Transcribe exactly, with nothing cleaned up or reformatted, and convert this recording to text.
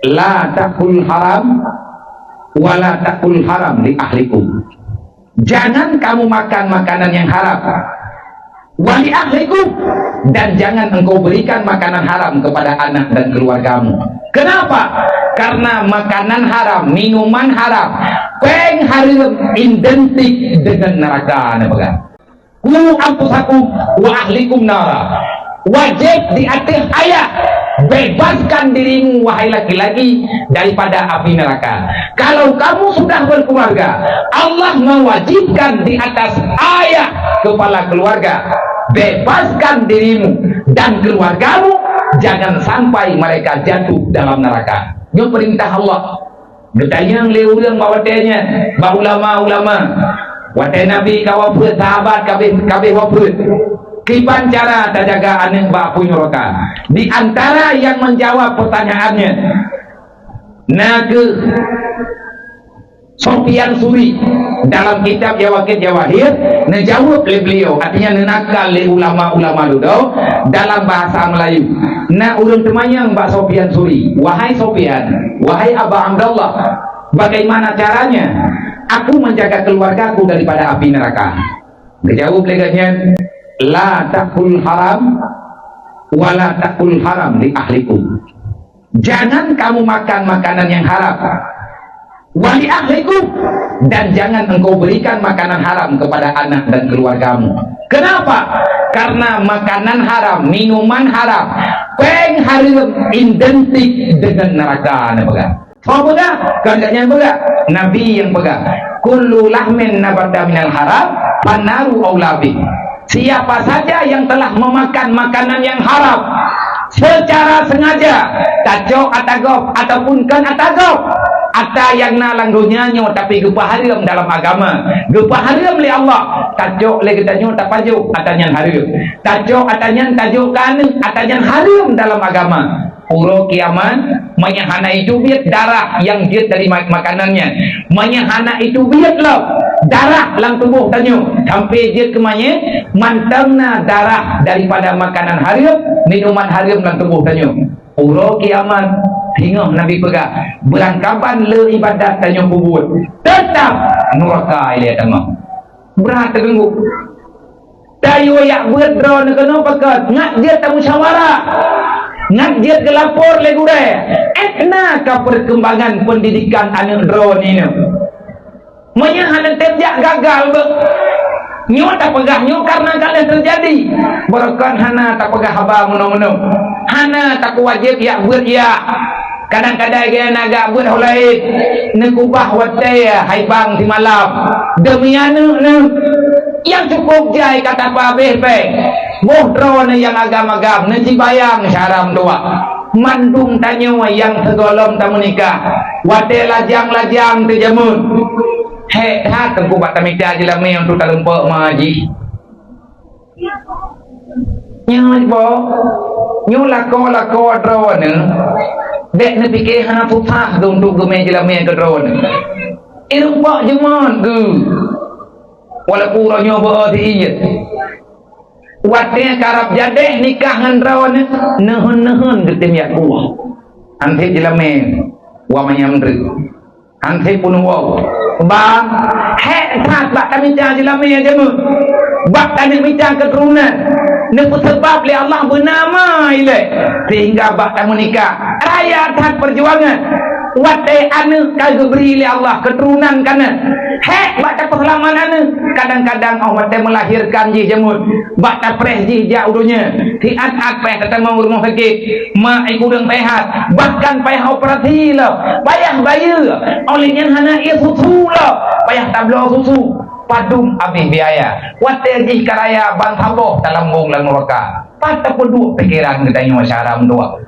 La takul haram, wa la takul haram li ahlikum. Jangan kamu makan makanan yang haram. Wa li ahlikum, dan jangan engkau berikan makanan haram kepada anak dan keluargamu. Kenapa? Karena makanan haram, minuman haram, péng haram identik dengan neraka, na peugah. Ku anfusakum wa ahlikum nara. Wajib di ateueh ayah, bebaskan dirimu, wahai laki-laki, daripada api neraka. Kalau kamu sudah berkeluarga, Allah mewajibkan di atas ayah, kepala keluarga, bebaskan dirimu dan keluargamu, jangan sampai mereka jatuh dalam neraka. Nyoe perintah Allah. Geutanyong lé ureuëng bak watée nyan, bak ulama-ulama. Watée Nabi ka wafeuet, sahabat ka abéh, ka abéh wafeuet. Kiban cara tajaga aneuëk bak apui nuraka? Di antara yang menjawab pertanyaan nyan, na kheueh Sufyan Suri. Dalam kitab Yawaqit Jawahir, neujaweueb lé beliau, artinya neunakal lé ulama-ulama dudoe dalam bahasa Melayu. Na ureuëng teumanyong bak Sufyan Suri, "Wahai Sufyan, wahai Aba Abdallah, bagaimana caranya aku menjaga keluargaku daripada api neraka?" Geujaweueb lé gobnyan, "La takul haram, wa la takul haram li ahlikum." Jangan kamu makan makanan yang haram. Wa li ahlikum, dan jangan engkau berikan makanan haram kepada anak dan keluargamu. Kenapa? Karena makanan haram, minuman haram, péng haram identik dengan neraka, na peugah. Soe peugah? Kon gobnyan peugah. Nabi nyang peugah, "Kullu lahmin nabata minal haram, fannaru aula bih." Siapa saja yang telah memakan makanan yang haram secara sengaja, tacok ata gob ataupun kon ata gob, ata nyang na lam donya nyoe tapi geupeuhareuem dalam agama, geupeuhareuem lé Allah, tacok lé geutanyoe tapajoh, ata nyan hareuem, tacok ata nyan tajok keu aneuëk, ata nyan hareuem dalam agama. Uroe kiamat, meunyoe hana jiteubiet darah nyang jeuet dari ma-, makanan nyan, meunyoe hana jiteubiet lom darah lam tuboh tanyoe, sampai jeuet keu manyét, mantong na darah daripada makanan hareuem, minuman hareuem lam tuboh tanyoe. Uroe kiamat, singoh Nabi peugah, beurangkaban le ibadat tanyoe peubuet, teutap nuraka ilée tamong. Brat teungeut. Tayue jak beuet droeneuh keunoe pakon, ngat jeuet tamusyawarah, ngat jeuet geulapor lé gurée, ék na ka perkembangan pendidikan aneuëk droeneuh. Meunyoe hana tem jak gagal beuh. Nyoe tapeugah nyoe karena ka lheueh teujadi. Beureukan hana tapeugah haba meunoe-meunoe. Hana tapeuwajéb jak beuet jak. Kadang-kadang geuh na jak beuet ho laén, neukubah watée hai bang simalam. Deumi aneuëk neuh, nyang cukôp jai ka tapeuabéh péng. Boh droeneuh nyang agam-agam, neujibayang syara meutuwah. Mandum tanyoe nyang sigohlom tameunikah, watée lajang-lajang teujameun. Hék that teungku bak tamita jeulamé untuk talumpok ma jih. Nyoe boh, nyoe lakoe-lakoe droeneuh, bék neupike hana susah geuh untuk geumé jeulamé keu droeneuh. Irumpok jeumot geuh, walaupun uroe nyoe beu siet. Watée karab jadéh nikah ngon droeneuh, neuheun-neuheun geutem jak kuah. Anté jeulamé wa manyam treuk. Anté peunuwoe, bang, hék that bak tamita jeulamé jameun, bak taneuk mita keuturonan, neupeuseubab lé Allah beunama ilée, sehingga bak tameunikah raya that peujuangan. Watée aneuëk ka geubri lé Allah keuturonan kana, hék bak tapeuseulamat aneuëk. Kadang-kadang óh watée meulahirkan jih jameun, bak tapreh jih jak u donya, siat-at payah tatamong u rumoh sakét. Mak, eh, kureueng sehat, bahkan payah operasi lom, payah bayeue, óh lheueh nyan hana ié susu lom, payah tabloe susu, padum abéh biaya. Watée jih ka raya ban saboh talambong lam nuraka. Pat tapeuduek pikeran geutanyoe syara meutuwah.